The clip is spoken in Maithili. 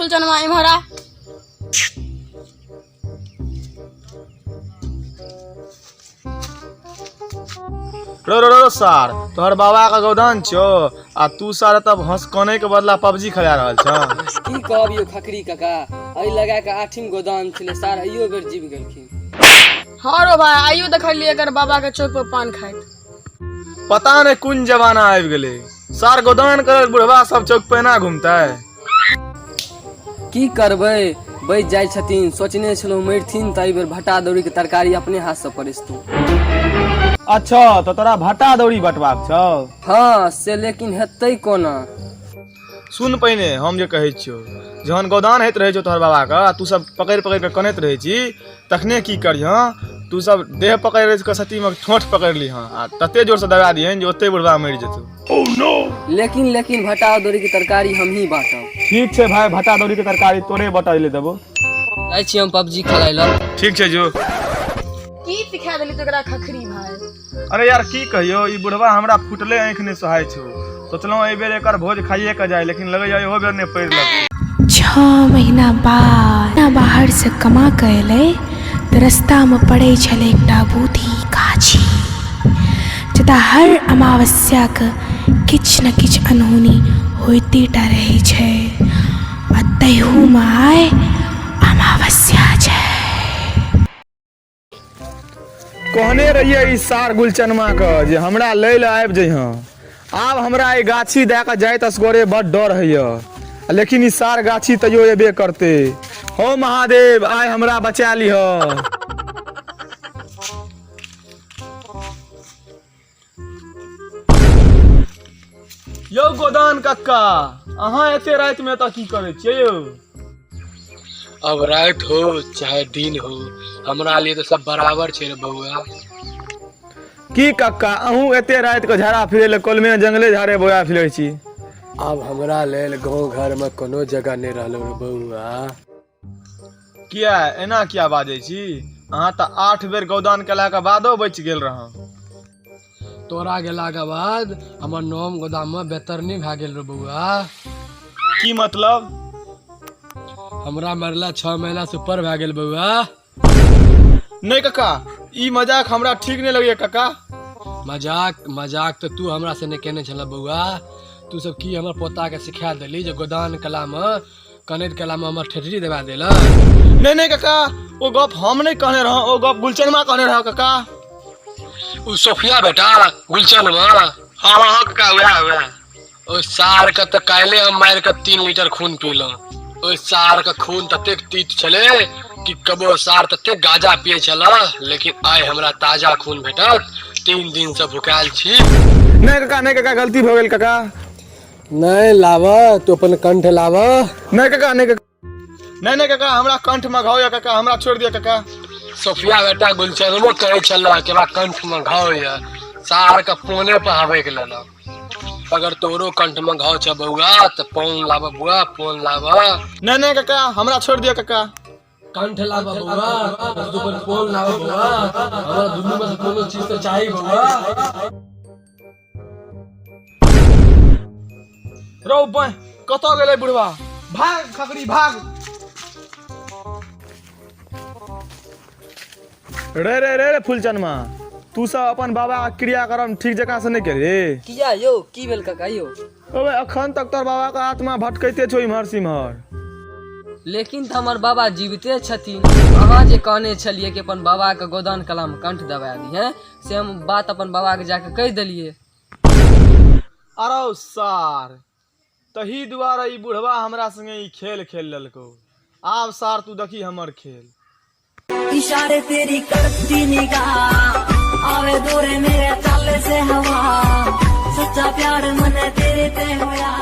फूलचनमा इम्हर आ। रो रो रो सार, तोहर बाबा के गोदान छो आ तू सार तब हंस कने के बदला पबजी खेला रहल छ। की कहब यौ खकरी काका, एहि लगा के आठिम गोदान छलै सार, अइयो बेर जीव गेलखिन। हाँ रो भाई, आइयो देखलियै एकर बाबा के चौक पर पान खाइत। पता नहीं कोन जमाना आबि गेलै सार, गोदान करल बुढ़वा सब चौक पे एना घूमतै। की करबै, बचि जाइ छथिन। सोचने छलहुँ मरथिन तऽ एहि बेर भट्टा दौरी के तरकारी अपने हाथ से परसतहुँ। अच्छा तऽ तोरा भट्टा दौरी बटबाक छौ? हँ से, लेकिन हेतै कोना? सुन पहिने हम जे कहै छियौ, जहन गोदान होइत रहै छौ तोहर बाबाके आ तू सब पकड़ि पकड़ि कऽ कनैत रहै छी, तखने की करिहँ, तू सब देह पकड़ि कऽ सतीमे ठोंठ पकड़ि लिहँ आ तते जोरसँ दबा दिहन जे ओते बुढ़बा मरि जेतौ। लेकिन लेकिन भट्टा दौरी के तरकारी हमही बाँटब। ठीक छै भाई, भट्टा दौरी के तरकारी तोरे बटै ले देबो। जाइ छी हम पबजी खेलाइ लए। ठीक छै जो। की सिखा देली तो एकरा खखरी भाई? अरे यार की कहियो, ई बुढ़वा हमरा फुटले आँखि नहि सोहाइ छौ। सोचलहुँ एहि बेर एकर भोज खाइए के जाय, लेकिन लगैया इहो बेर नहि पड़ि लगतै। 6 महीना बाद बाहरसँ कमा कऽ एलै तऽ रस्तामे पड़ै छलै एकटा बूढ़ी गाछी, जतऽ हर अमावस्याके किछु ने किछु अनहोनी होइते टा रहै छै आ तहूमे आइ अमावस्या छै। कहने रहियै ई सार गुलचनमा के जे हमरा लै लए आबि जइहँ। आब हमरा ई गाछी दए कऽ जाइत असगरे बड डर होइए, लेकिन ई सार गाछी तैयो एबे करतै। हो महादेव, आइ हमरा बचा लिह। यौ गोदान कक्का, अहाँ एते राति में एतऽ की करै छियै यौ? अब राति हो चाहे दिन हो, हमरा लिए तऽ सब बराबर छै रे बौआ। की कक्का, अहूँ एते राति के झाड़ा फिरै लए कलमे जंगले झाड़े बौआ फिरै छी? आब हमरा लेल गाँव घर में कोनो जगह नहि रहलो रे बौआ। किया एना किया बाजै छी? अहाँ तऽ 8 बेर गौदान केलाके बादो बचि गेल रहौं। तोरा गेलाके बाद हमर नवम गोदाम में बेतरनी भए गेल रे बौआ। की मतलब? हमरा मरला 6 महीना से ऊपर भए गेल बौआ। नहि कक्का, ई मजाक हमरा ठीक नहि लगैया कक्का। मजाक मजाक तऽ तू हमरा से नहि केने छल बौआ। तू सब की हमर पोता के सिखा देली जे गोदान कला में कनैत कला में हमर ठेठरी दबा देलक? नहीं नहीं काका, ओ गप हम नहीं कहने रहो, ओ गप गुलचनमा कहने रहो काका। उ सोफिया बेटा गुलचनमा? हाँ हाँ काका, वएह वएह। ओहि सार के तऽ काल्हि हम मारि के 3 लीटर खून पीलहुँ। ओहि सार के खून ततेक तीत छलै कि कबो सार ततेक गाजा पिए छल, लेकिन आइ हमरा ताजा खून भेटल। 3 दिन से भुखायल छी। नहीं काका, नहीं काका, गलती भऽ गेल काका। नहीं लाव, तू अपन कंठ लाव। नहीं काका, नहीं काका, नहीं नहीं काका, हमरा कंठ में घाव या काका, हमरा छोड़ दिया काका। सोफिया बेटा गुलचनमो कहै छल कि हमरा कंठ में घाव या, सार के पोने पर हबैक लेलक। अगर तोरो कंठ में घाव छ बौआ तऽ पौन लाब बौआ, पौन लाब। नहीं नहीं काका, हमरा छोड़ दिया काका। कंठ लाब बौआ, तू अपन पौन लाब बौआ, हमरा दुनू में से कोनो चीज तऽ चाही बौआ। रौ बह, कतऽ गेलै बुढ़वा? भाग खकरी भाग। रे रे रे रे फूलचनमा, तू सब अपन बाबा के क्रियाक्रम ठीक जकाँ से नहि केलही? किया यौ, की भेल काका यौ? ओए अखन तक तोहर बाबा के आत्मा भटकैते छौ इम्हर सिम्हर। लेकिन तऽ हमर बाबा जीविते छथिन। अहाँ जे कहने छलियै कि अपन बाबा के गोदान कला में कंठ दबा दिहे, से हम बात अपन बाबा के जाके कहि देलियै। अरौ सार, तही दुआरे ई बुढ़वा हमरा संगे ई खेल खेल लेलकौ। आब सार तू देखी हमर खेल। इशारे तेरी करती निगाह आवे दूरे मेरे चाले से हवा, सच्चा प्यार मन तेरे ते होया।